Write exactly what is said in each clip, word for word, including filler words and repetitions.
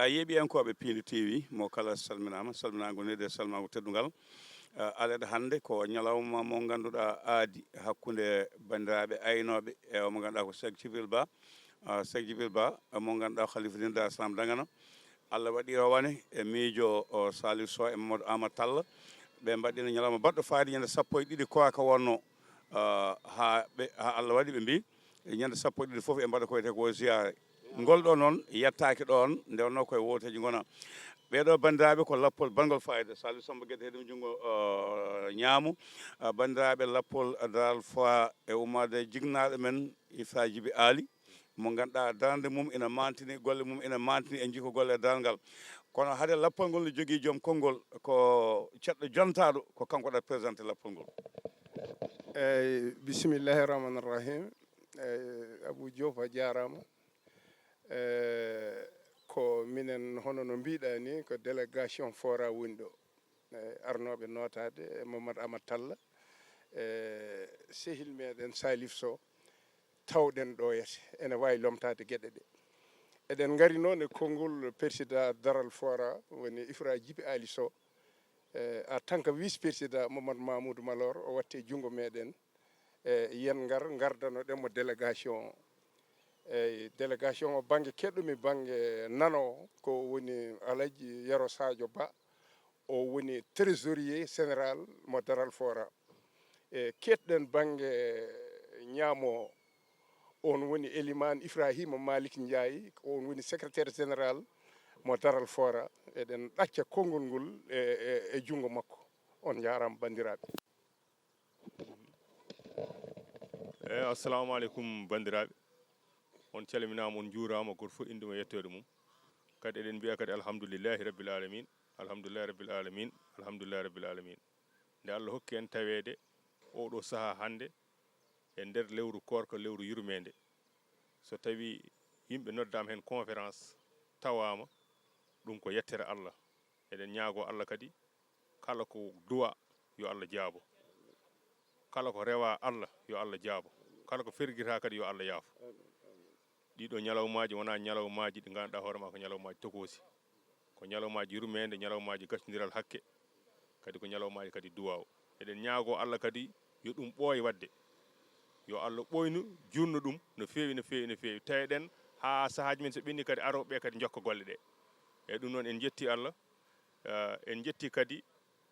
Yeeɓiyankooɓe Piindi T V, mo kala salminaama, salminaango nde salmaango teddungal. Eh, Alede hannde ko ñalawma mo ngannduɗaa aadi hakkunde banndiraaɓe aynooɓe e mo ngannduɗaa ko Cheikh Djibril Ba. Ah, Cheikh Djibril Ba, mo ngannduɗaa ko Khalifa Dine Dar Salam Dagana. Allah waɗi rawane e miijo o Salif Sow e Mamadou Amadou Tall. Ɓe mbaɗɗina ñalawma baɗɗo fayida ñande sappo e ɗiɗi ko ka wonno, ah, haa ɓe, haa Allah waɗi ɓe mbi e ñande sappo e ɗiɗi fof e mbaɗa ko wiyetee ko ziyaare. Ngol ɗo noon yettaaki ɗoon, nde wonnoo koye wooteeji ngona. Ɓeeɗo banndiraaɓe ko lappol banngol fayida, Salif Samba Guédé heɗum junngo, ah, ñaamo. Ah, banndiraaɓe lappol Daral Foire e ummaade jignaaɗo men Issa Djiby Aly, mo ngannduɗaa darnde mum ina mantini, golle mum ina mantini, en njii ko golle e daral ngal. Kono hade lappol ngol no jogii joom konngol, ko ceɗɗo jontaaɗo, ko kanko waɗata présenté lappol ngol. Eyyi, bisimillahi rahmani rahim. Eyyi, Abou Diop, a jaaraama. Eyyi, ko minen, hono no mbiɗa ni, ko délégation Fora woni ɗo. Eyyi, arnooɓe nootaade e Mamadou Amadou Tall, e sehil meɗen Salif Sow, tawɗen ɗo yete. Ene waawi lomtaade geɗe ɗe. Eɗen ngari noon e konngol président Daral Fora, woni Ifra Djiby Aly Sow, e, en tant que vice-président Mamadou Mamoudou Malor, o watte junngo meɗen. E, yen ngar, ngardano ɗen mo délégation o. Eyyi, délégation o bannge keɗɗumi, bannge nano o, ko woni Alaji Yero Sadio Ba, o woni trésorier général mo Daral Fora. E, keɗɗen bannge ñaamo o, on woni Elimane Ibrahima Malick Ndiaye, ko on woni secrétaire général mo Daral Fora. Eɗen ɗacca konngol ngol e, e, e junngo makko. On njaaraama banndiraaɓe. Eyyi, assalamu aleykum banndiraaɓe. On calminaama, on njuuraama, gooto fof innde mum e yettoode mum. Kadi eɗen mbiya kadi alhamdulillahi rabbil alamin, alhamdulillahi rabbil alamin, alhamdulillahi rabbil alamin. Nde Allah hokki en taweede ooɗoo sahaa hannde e nder lewru koorka, lewru yurmeende. So tawii yimɓe noddaama heen conférence tawaama, ɗum ko yettere Allah. Eɗen ñaagoo Allah kadi, kala ko duwaa, yo Allah jaabo. Kala ko rewaa Allah, yo Allah jaabo. Kala ko fergiraa kadi, yo Allah yaafo. Ɗiiɗoo ñalawmaaji wonaa ñalawmaaji ɗi ngannduɗaa hoore maa ko ñalawmaaji tokoosi. Ko ñalawmaaji yurmeende, ñalawmaaji gaccondiral hakke, kadi ko ñalawmaaji kadi duwaaw. Eɗen ñaagoo Allah kadi yo ɗum ɓooy waɗde. Yo Allah ɓooynu juutno ɗum no feewi, no feewi, no feewi. Taweɗen haa sahaaji men so ɓenni kadi arooɓe ɓe kadi njokka golle ɗe. Eyi ɗum noon en njettii Allah, eh, en njettii kadi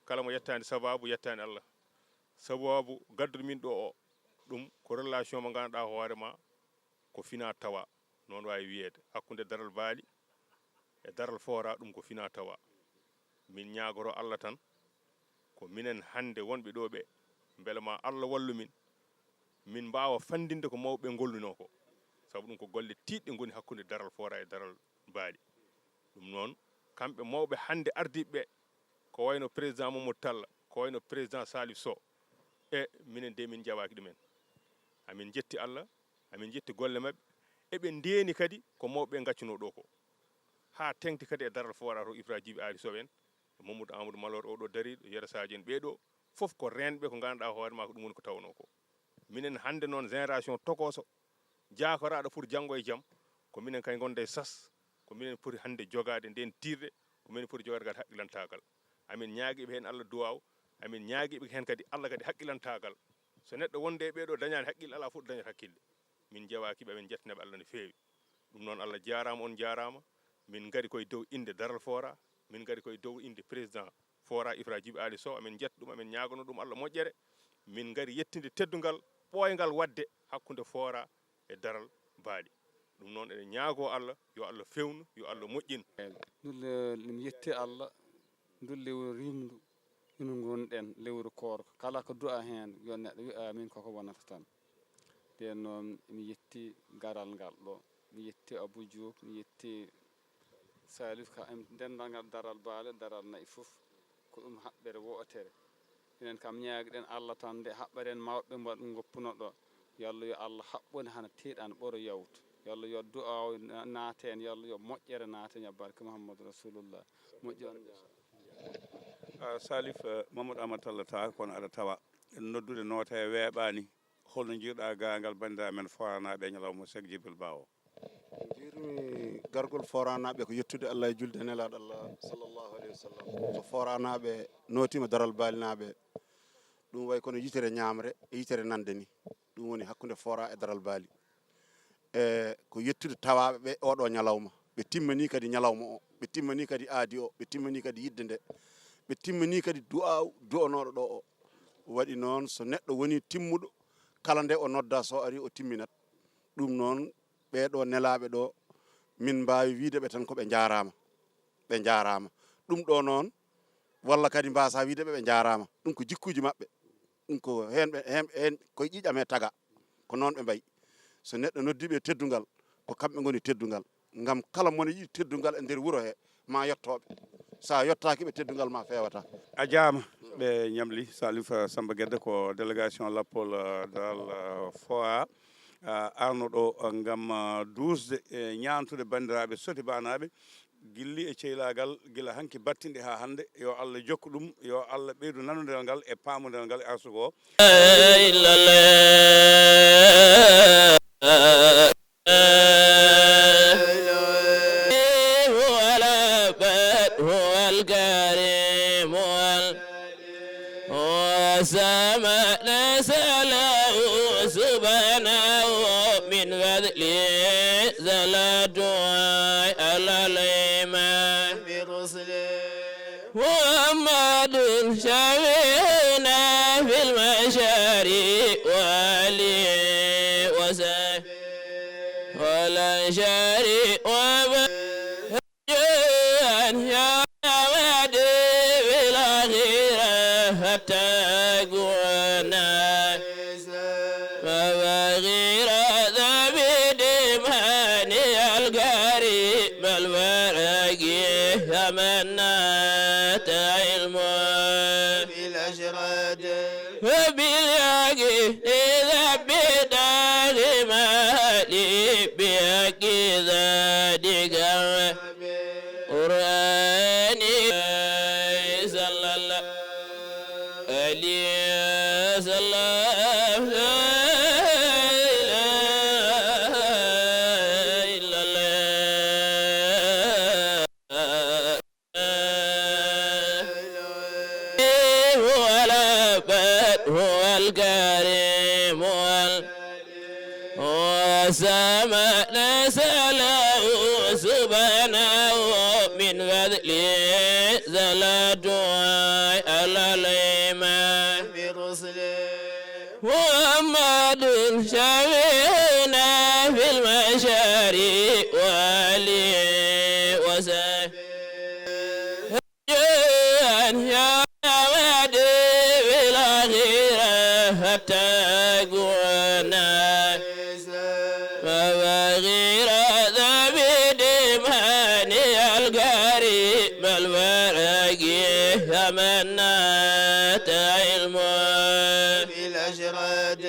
kala mo yettaani sabaabu yettaani Allah. Sabaabu gadduɗo min ɗo o, ɗum ko relation mo ngannduɗaa hoore maa ko finaa tawaa, noon waawi wiyeede, hakkunde Daral Baali e Daral Fora, ɗum ko finaa tawaa. Min ñaagoroo Allah tan, ko minen hannde wonɓe ɗo ɓe, mbele maa Allah wallu min, min mbaawa fanndinde ko mawɓe ɓe ngollunoo ko. Sabu ɗum ko golle tiiɗɗe ngoni hakkunde Daral Fora e Daral Baali. Ɗum noon, kamɓe mawɓe hannde ardiiɓe ɓe, ko wayno président Mamadou Talla, ko wayno président Salif Sow, e minen de min njawaaki ɗumen. Amin njetti Allah, amin njetti golle maɓɓe. Eɓe ndeeni kadi ko mawɓe ɓe ngaccunoo ɗo ko. Haa teŋti kadi e Daral Fora to Ibrahima Djiby Aly Sow en, Mamadou Amadou Malor oɗo dariiɗo, Yero Sadio en, ɓee ɗo fof ko reenɓe ko ngannduɗaa hoore maa ko ɗum woni ko tawnoo ko. Minen hannde noon génération tokooso, jaakoraaɗo pour janngo e jam, ko minen kay ngonda e sas, ko minen poti hannde jogaade ndeen tiirde, ko minen poti jogaade ngal haqqilantaagal. Amin ñaagii ɓe heen Allah duwaaw, amin ñaagii ɓe heen kadi Allah kadi haqqilantaagal. So neɗɗo wonde e ɓee ɗo dañaani haqqille, alaa fof ɗo dañata hakkille. Min njewaaki ɓe, amin njettina ɓe Allah no feewi. Ɗum noon Allah jaaraama, on njaaraama. Min ngari koye dow innde Daral Fora, min ngari koye dow innde président Fora Ibrahima Djiby Aly Sow, amin njetta ɗum, amin ñaagano ɗum Allah moƴƴere. Min ngari yettinde teddungal ɓooyngal waɗde hakkunde Fora e Daral Baali. Ɗum noon eɗen ñaagoo Allah, yo Allah feewnu, yo Allah moƴƴin. Ndulle, mi yetti Allah, ndu lewru rimndu ino ngonɗen, lewru koorka. Kala ko du'aa heen, yo neɗɗo wi' amin, koko wonata tan. Ndeen noon, mi yetti garal ngal ɗo, mi yetti Abou Diouf, mi yetti Salif Ka, e denndaangal Daral Baali, Daral Na'i fof. Ko ɗum haɓɓere wootere. Minen kam ñaagɗen Allah tan nde haɓɓeren mawɓe mbaɗ ngoppuno ɗo. Yo Allah, yo Allah haɓɓu en hana tiiɗan ɓoro yawtu. Yo Allah yo du'aaw na-, naate en, yo Allah yo moƴƴere naate en, yo barke Muhammadu Rasulullah. Moƴƴi on. Ah, Salif, eh, Mamadou Amadou Talla tawa kono aɗa tawa. Noddude noota e weeɓaani. Holno njiiruɗaa gaangal banndiraaɓe men Foranaaɓe e ñalawma Seek Jibril Ba o? Njiirmi gargol Fooranaaɓe ko yettude Allah e julde e Nelaaɗo Allah, sallallahu alayhi wa sallam. So Fooranaaɓe nootiima Daral Baalinaaɓe, ɗum wayi kono yitere ñaamre e yitere nande ni. Ɗum woni hakkunde Foora e Daral Baali. E ko yettude tawaaɓe ɓe oɗo ñalawma. Ɓe timmanii kadi ñalawma o, ɓe timmanii kadi aadi o, ɓe timmanii kadi yidde nde, ɓe timmanii kadi du'aaw du'anooɗo ɗo o. Waɗi noon, so neɗɗo wonii timmuɗo, kala nde o nodda, so ari, o timminat. Ɗum noon, ɓee ɗo nelaaɓe ɗo, min mbaawi wiyde ɓe tan ko ɓe njaaraama, ɓe njaaraama. Ɗum ɗo noon, walla kadi mbaasa wiyde ɓe ɓe njaaraama. Ɗum ko jikkuuji maɓɓe. Ɗum ko heen ɓe, heen, heen koye ƴiiƴam he taga. Ko noon ɓe mbayi. So neɗɗo noddi ɓe teddungal, ko kamɓe ngoni teddungal. Ngam kala mone yiɗi teddungal e nder wuro he, ma yetto ɓe. So a yettaaki ɓe, teddungal ma feewata. A jaama, ɓe ñamli Salif, eh, Samba Gedde, ko délégation Lappol, eh, Daral, eh, Foa, eh, arno ɗo, eh, ngam, eh, duusde, eh, ñaantude banndiraaɓe Soti Baanaaɓe, gilli e ceylaagal, gila hanki battinɗe haa hannde. Yo Allah jokku ɗum, yo Allah ɓeydu nanondiral ngal e paamodiral ngal e arsugo o. إلا الله. هو الأبد، هو الكريم، هو ال-، هو السماء نسأله سبحانه من فضله صلاة على الإمام برسله. محمد شفيعنا في المحشر وآله وصحبه والأنصار ومن يا أحمد في الآخرة حتى يكون مفاخر ذا بدماني الكريم الورق تمنى علم بالأشراد وباليقين إذا بدار مالي بحق ذلك قرآني صلى الله عليه وسلم. لا إله إلا الله. هو الأبد، هو الكريم، هو ال-، هو السماء نسأله سبحانه من فضله صلاة على الإمام برسله. محمد شفيعنا في المحشر وآله وصحبه. يا أحمد في الآخرة حتى يكون مفاخر ذا بدماني الكريم الورق تمنى علم بالأشراد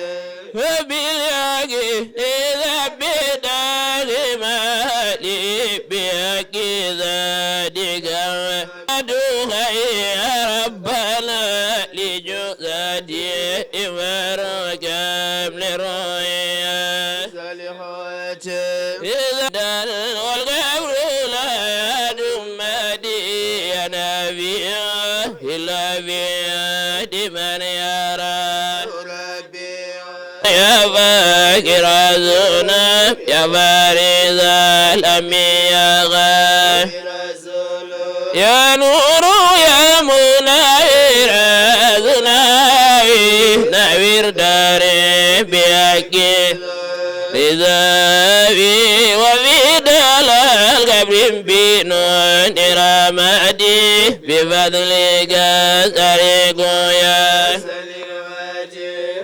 وباليقين إذا بدار مالي بحق ذلك أدعوك يا ربنا لجزاتي إمارك من رؤيا صالحات إذا دار والقبر لا يدمدي نبيا إلا بيد من يرى. يا فاقر الذنوب، يا بارز الهم، يا غافر الذنوب، يا نور، يا منير الذنوب، نور داري بحق رضاوي وفي دلال قبر بنور رحمتي بفضلك سريق يا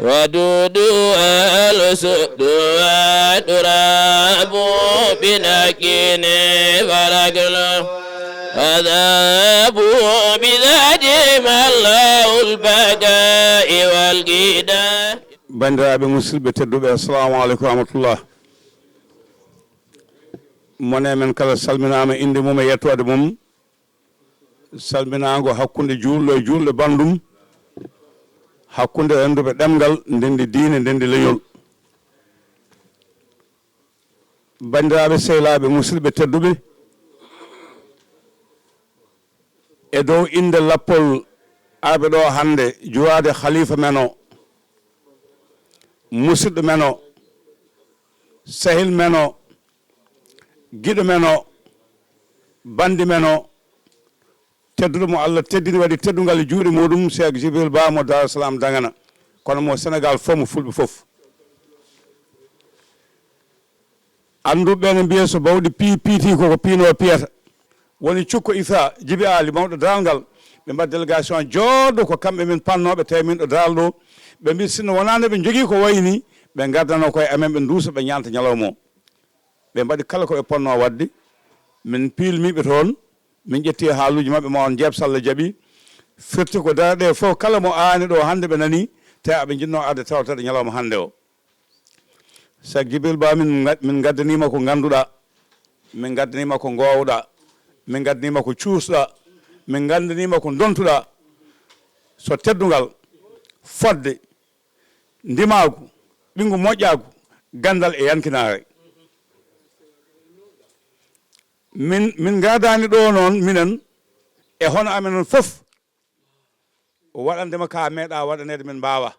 ودود والأسد والتراب بنكين فرق له عذاب بذات من له البقاء والقدام. Banndiraaɓe musidɓe tedduɓe, assalamu aleykum wa rahmatullah. Mone men kala salminaama innde mum e yettoode mum. Salminaango hakkunde juulɗo e juulɗo banndum, hakkunde rennduɓe ɗemngal, ndenndi diine, ndenndi leñol. Banndiraaɓe, sehilaaɓe, musidɓe tedduɓe, e dow innde lappol arɓe ɗo hannde, juwaade haliifa men o, musidɗo men o, sehil men o, giɗo men o, banndi men o, tedduɗo mo Allah teddini, waɗi teddungal e juuɗe muɗum, Cheikh Jibril Ba mo Dar Salam Dagana, kono mo Sénégal fof, mo fulɓe fof. Annduɓe ɓe ne mbiya so bawɗi pii piiti, koko piino piyata. Woni cukko Isa Jibi Ali, mawɗo daral ngal. Ɓe mbaɗi délégation jooɗo, ko kamɓe min pannooɓe, tawi min ɗo daral ɗo. Ɓe mbi sinno wonaa nde ɓe njogii ko wayi ni, ɓe ngardano koye amen, ɓe nduusa, ɓe ñaanta ñalawma o. Ɓe mbaɗi kala ko ɓe ponnoo waɗde. Min piilmiiɓe toon, min ƴetti haaluuji maɓɓe, ma on njeeb so Allah jaɓi. Firti ko dara ɗe fof, kala mo aani ɗo hannde ɓe nani, te aɓe njinnoo arde tawtoreede ñalawma hannde o. Cheikh Jibril Ba, min nga-, min ngaddaniima ko ngannduɗaa, min ngaddaniima ko ngoowɗaa, min ngaddaniima ko cuusɗaa, min ngaddaniima ko ndontuɗaa. So teddungal, fodde, ndimaagu, ɓinngu moƴƴaagu, ganndal e yankinaare. Min, min ngaadaani ɗo noon, minen, e hono amen on fof, waɗande ma ka meeɗa waɗaneede, min mbaawa.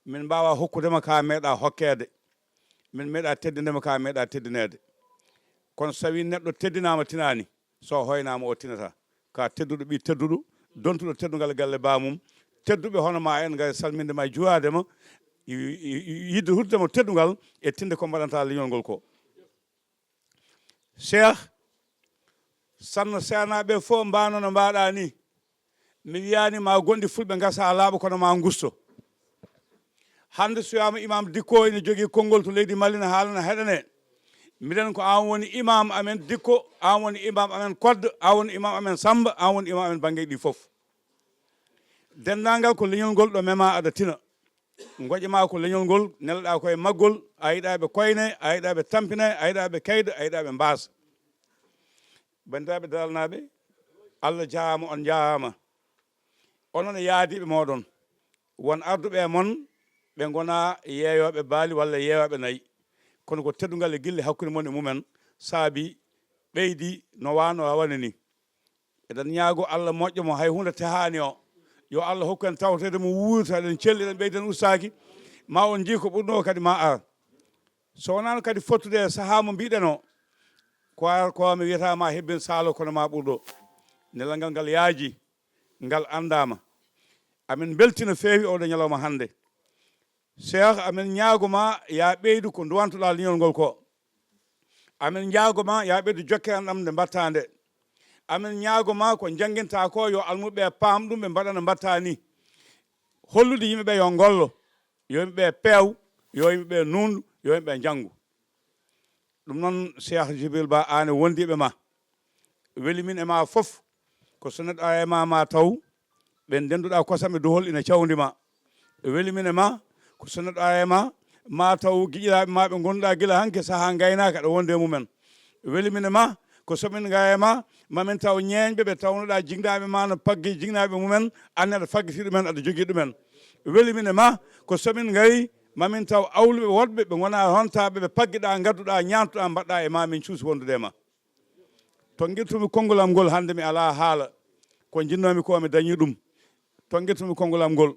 Min mbaawa hokkude ma ka meeɗa hokkeede. Min meeɗa teddinde ma ka meeɗa teddineede. Kono so tawii neɗɗo teddinaama tinaani, so hoynaama o tinata. Ka tedduɗo ɓii tedduɗo, dontuɗo teddungal galle baamum, tedduɓe hono ma en ngari salminde ma, juwaade ma, i-, i-, i-, yiɗde hutde ma teddungal e tinde ko mbaɗanta leñol ngol ko. Cheikh, sanno seenaaɓe fof mbaano no mbaaɗa ni. Mi wiyaani ma gonɗi fulɓe ngasa laaɓa kono ma ngusto. Hannde so wiyaama Imam Dikko ina jogii konngol to leydi Mali, na haalana heɗane. Mbiɗen ko aan woni imam amen Dikko, aan woni imam amen Koddo, aan woni imam amen Samba, aan woni imam amen bannge ɗi fof. Denndaangal ko leñol ngol ɗo mema aɗa tina. Ngoƴa ma ko leñol ngol, neloɗaa ko e maggol, a yiɗaa ɓe koyne, a yiɗaa ɓe tampine, a yiɗaa ɓe kayda, a yiɗaa ɓe mbaasa. Banndiraaɓe daralnaaɓe, Allah jaaraama, on njaaraama. Onon e yaadiiɓe mooɗon, won arduɓe e mon, ɓe ngonaa yeeyooɓe baali walla yeeyooɓe nayi. Kono ko teddungal e gille hakkunde mon e mumen, saabi ɓeydi no waano wani ni. Eɗen ñaago Allah moƴƴo mo hay huunde tehaani o. Yo Allah hokku en tawtoreede mo wuurta, eɗen celli, eɗen ɓeydi, en ustaaki. Ma on njii ko ɓurno kadi ma ar. So wonaano kadi fottude e sahaa mo mbiɗen o, ko ar ko mi wiyata ma hebbin saalo kono ma ɓurɗo. Nelal ngal ngal yaaji, ngal anndaama. Amin mbelti no feewi oɗo ñalawma hannde. Cheikh, amin ñaago ma ya ɓeydu ko nduwantoɗaa leñol ngol ko. Amin ñaago ma ya ɓeydu jokke enɗam nde mbaɗtaa nde. Amin ñaago ma ko njanngintaa ko yo almuɓe paam ɗum ɓe mbaɗa no mbaɗtaa ni. Hollude yimɓe ɓe yo ngollo, yo yimɓe ɓe peew, yo yimɓe ɓe nuunɗu, yo yimɓe ɓe njanngu. Ɗum noon, Cheikh Jibril Ba, aan e wondiiɓe ma, weli min e ma fof. Ko so neɗɗo ara e ma, ma taw ɓe ndenduɗaa kosam e dohol ina cawndi ma. Weli min e ma, ko so neɗɗo ara e ma, ma taw giƴiraaɓe ma ɓe ngonduɗaa gila hanki sahaa ngaynaaka aɗa wonde e mumen. Weli min e ma, ko so min ngara e ma, ma min taw ñeeñɓe ɓe tawnuɗaa jignaaɓe ma no paggi jignaaɓe mumen, aan aɗa faggiti ɗumen, aɗa jogii ɗumen. Weli min e ma, ko so min ngari, ma min taw awluɓe woɗɓe ɓe ngonaa hontaaɓe, ɓe paggiɗaa, ngadduɗaa, ñaantuɗaa, mbaɗɗaa e ma, min cuusi wondude e ma. Tonngirtumi konngol am ngol hannde, mi alaa haala. Ko njinnoomi ko, mi dañii ɗum. Tonngirtumi konngol am ngol.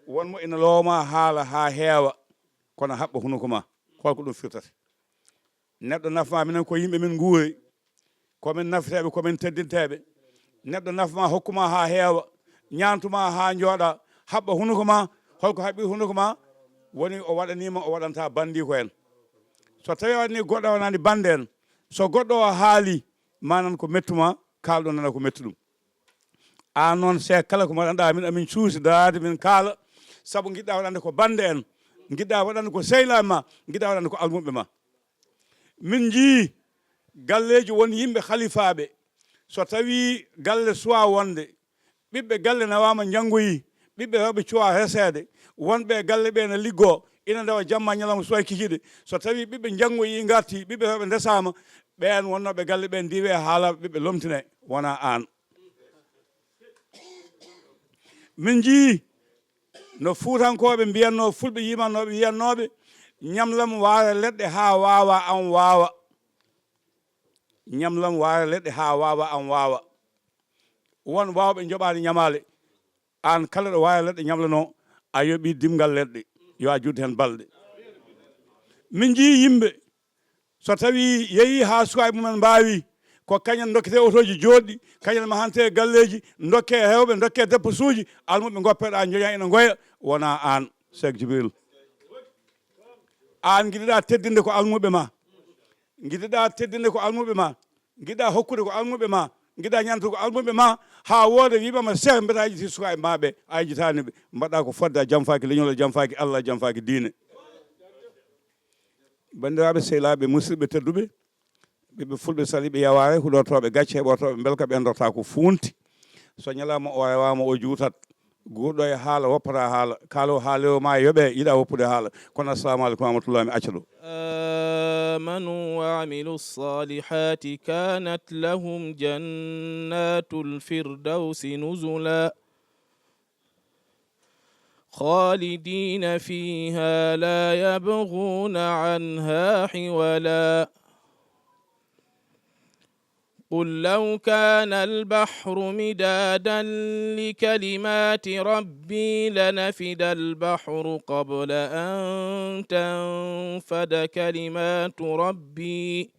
Won mo ina looma haala haa heewa, kono haɓɓa hunuko ma. Holko ɗum firtata? Neɗɗo nafa ma, minen ko yimɓe min nguuri. Ko min nafeteeɓe, ko min teddinteeɓe. Neɗɗo nafa ma, hokku ma haa heewa, ñaantu ma haa njooɗa, haɓɓa hunuko ma. Holko haɓɓi hunuko ma? Woni o waɗanii ma, o waɗanta banndiiko en. So tawii a waɗanii goɗɗo a waɗaani bannde en, so goɗɗo o haali, ma nan ko mettu ma, kaalɗo nana ko mettu ɗum. Aan noon, Seek, kala ko mbaɗanɗaa min, amin cuusi daraade min kaala, sabu ngiɗɗaa waɗande ko bannde en, ngiɗɗaa waɗande ko sehilaaɓe ma, ngiɗɗaa waɗande ko almuɓɓe ma. Min njii galleeji won yimɓe halifaaɓe, so tawii galle suwaa wonde, ɓiɓɓe galle nawaama njanngoyii, ɓiɓɓe rewɓe cuwaa reseede, wonɓe e galle ɓe ene liggoo, ina ndewa jamma ñalawma suwaa kikiiɗe. So tawii ɓiɓɓe njanngoyii ngartii, ɓiɓɓe rewɓe ndesaama, ɓeen wonnooɓe galle ɓeen ndiwee haalaaɓe ɓiɓɓe lomtinee, wonaa aan. Min njii no Fuutankooɓe mbiyatnoo, Fulɓe yimannooɓe wiyatnooɓe, Ñamlam waare leɗɗe haa waawa an waawa. Ñamlam waare leɗɗe haa waawa an waawa. Won waawɓe njoɓaani ñamaale. Aan kala ɗo waare leɗɗe ñamlanoo, a yoɓii dimngal leɗɗe. Yo a juut heen balɗe. Min njii yimɓe, so tawii yehii haa sukaaɓe mumen mbaawi, ko kañen ndokketee otooji jooɗɗi, kañen mahantee galleeji, ndokkee heewɓe, ndokkee depposuuji, almuɓe ngoppee ɗo njoña ina ngoya, wonaa aan, Seek Jibril. Aan ngiɗuɗaa teddinde ko almuɓe ma. Ngiɗuɗaa teddinde ko almuɓe ma. Ngiɗuɗaa hokkude ko almuɓe ma. Ngiɗuɗaa ñaantude ko almuɓe ma. Haa wooda wiima ma Seek mbeta a yejjitii sukaaɓe ma ɓe, a yejjitaani ɓe. Mbaɗɗaa ko fodde, a jamfaaki leñol, a jamfaaki Allah, a jamfaaki diine. Banndiraaɓe, sehilaaɓe, musidɓe tedduɓe, ɓiɓɓe fulɓe saliiɓe yawaare, huɗortooɓe gacce, heɓortooɓe mbelka, ɓe ndorta ko fuunti. So ñalaama o rewaama, o juutat. Guurɗo e haala, woppata haala. Kaalo haalewo ma yoɓe, yiɗa woppude haala. Kono assalamu aleykum wa rahmatullah, mi acca ɗo. آمنوا وعملوا الصالحات كانت لهم جنات الفردوس نزلا خالدين فيها لا يبغون عنها حولا قل لو كان البحر مدادا لكلمات ربي لنفد البحر قبل أن تنفد كلمات ربي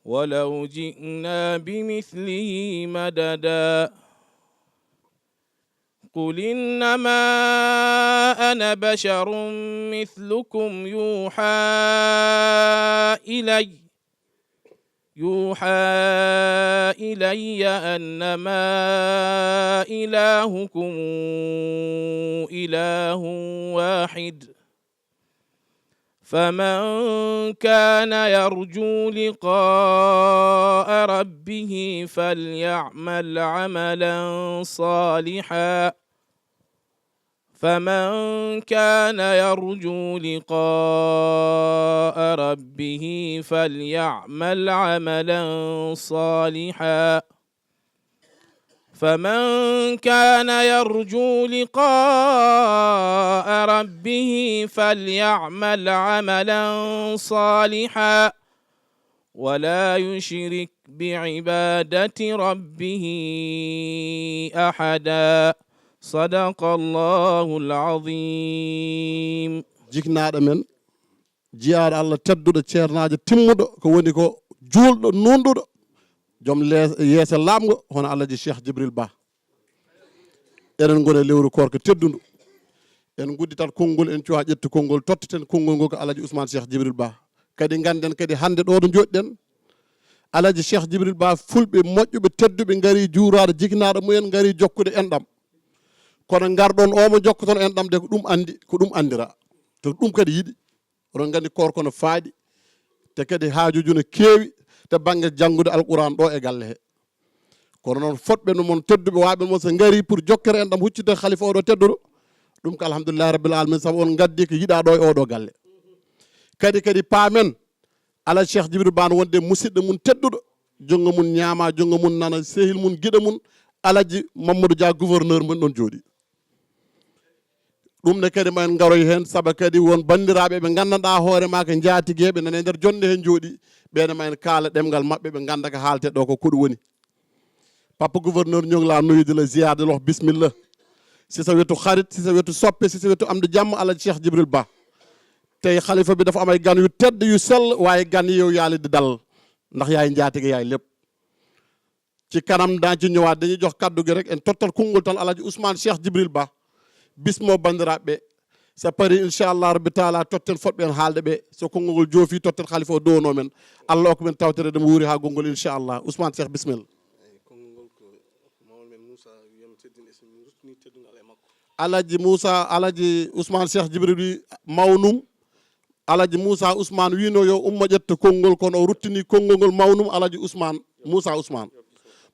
ولو جئنا بمثله مددا قل إنما أنا بشر مثلكم يوحى إلي يوحى إلي أنما إلهكم إله واحد فمن كان يرجو لقاء ربه فليعمل عملا صالحا فمن كان يرجو لقاء ربه فليعمل عملا صالحا فمن كان يرجو لقاء ربه فليعمل عملا صالحا ولا يشرك بعبادة ربه أحدا. صدق الله العظيم. Jiknaaɗo men, jiyaaɗo Allah tedduɗo, ceernaajo timmuɗo, ko woni ko juulɗo, nuunɗuɗo, joom le-, yeese laaɓngo, hono Alhaji Cheikh Jibril Ba. Eɗen ngoni e lewru koorka teddundu. En ngudditat konngol, en cuwa ƴettu konngol, totteten konngol ngol ko Alhaji Ousmane Cheikh Jibril Ba. Kadi ngannden kadi hannde ɗo ɗo njooɗiɗen, Alhaji Cheikh Jibril Ba, fulɓe moƴƴuɓe, tedduɓe, ngari juuraade jiknaaɗo mumen, ngari jokkude enɗam. Kono ngarɗon o mo njokkoton enɗam de, ko ɗum anndi, ko ɗum anndira. To ɗum kadi yiɗi. Oɗon nganndi koorka no faaɗi, te kadi haajuuji no keewi, te bannge janngude Alquraan ɗo e galle he. Kono noon, fotɓe no mon tedduɓe, waaɓe mon, so ngari pour jokkere enɗam, huccitde khalifa oɗo tedduɗo, ɗum ko alhamdulillahi rabbil alamin, sabu on ngaddi ko yiɗaa ɗo e oɗo galle. Kadi, kadi paamen, Alhaji Cheikh Jibril Ba no wonde e musidɗo mum tedduɗo, junngo mum ñaama, junngo mum nana, sehil mum, giɗo mum, Alhaji Mamadou Dia, gouverneur mon ɗon jooɗi. Ɗum ne kadi ma en ngaroy heen, saabu kadi won banndiraaɓe ɓe nganndanɗaa hoore maa ko njaatigeeɓe nana e nder jonnde heen njooɗi, ɓeene ma en kaala ɗemngal maɓɓe, ɓe ngannda ko haaletee ɗo ko, ko ɗum woni. Papa gouverneur, ñoo ngi laa nuyu, di la ziar, di la wax bismillah. Si sa wetu xarit, si sa wetu soppe, si sa wetu am di jàmm, Alhaji Cheikh Jibril Ba. Tey xalifa bi dafa am ay gan yu tedd, yu sell, waaye gan yi yow yaa leen di dal, ndax yaay njaatige, yaay lépp. Ci kanam daan ci ñëwaat, dañuy jox kàddu gi rek, en tottal konngol tan Alhaji Ousmane Cheikh Jibril Ba. Bismo banndiraaɓe ɓe. So parii, inchallah rabbi taala, totten fotɓe en haalde ɓe. So konngol ngol joofi, totten khalifa o duwano men. Allah okka men tawtere ɗum wuuri haa gonngol, inchallah. Ousmane Cheikh, bismillah. Eyi, konngol ngol ko mawɗo men Moussa wiyami teddin, e so mi ruttini teddungal e makko. Alhaji Moussa, Alhaji Ousmane Cheikh Jibril wi mawnum. Alhaji Moussa Ousmane wino yo ummo ƴetta konngol, kono o ruttini konngol ngol mawnum Alhaji Ousmane, Moussa Ousmane.